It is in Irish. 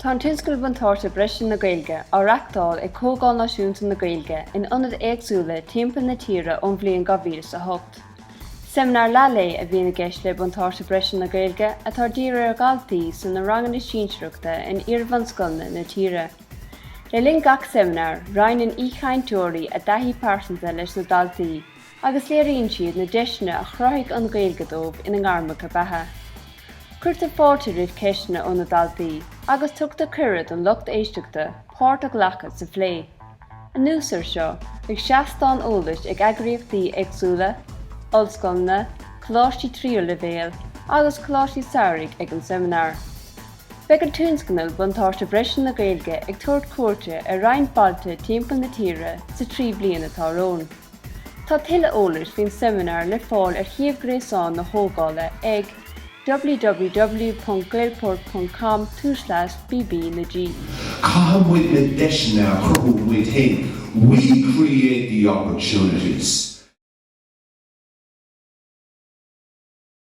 Tá an tionscnamh Buntáiste Breise na Gaeilge á reáchtáil ag Comhdháil Náisiúnta na Gaeilge in ionaid éagsúla timpeall na tíre ón bhliain 2008. Seimineár leathlae a bhíonn i gceist le Buntáiste Breise na Gaeilge atá dírithe ar dhaltaí sna ranganna sinsearachta in iarbhunscoileanna na tíre. Le linn gach seimineáir, roinneann aoichainteoirí a dtaithí pearsanta leis na daltaí agus léiríonn siad na deiseanna a chruthaigh an Ghaeilge dóibh ina ngairmeacha beatha. Cuirtear fáilte roimh cheisteanna ó na daltaí agus tugtar cuireadh don lucht éisteachta páirt a ghlacadh sa phlé. Anuas air seo, beidh seastáin eolais ag eagraíochtaí éagsúla, ollscoileanna, coláistí tríú leibhéal agus coláistí samhraidh ag an seimineár. Beidh an tionscnamh Buntáiste Breise na Gaeilge ag tabhairt cuairte ar roinnt bailte timpeall na tíre sa trí bliana atá romhainn. Tá tuilleadh eolais faoin seimineár le fáil ar shuíomh gréasáin na Comhdhála ag www.gaelport.com tulslais bb na G. Caithfidh muid na deiseanna a chruthú muid féin, we create the opportunities.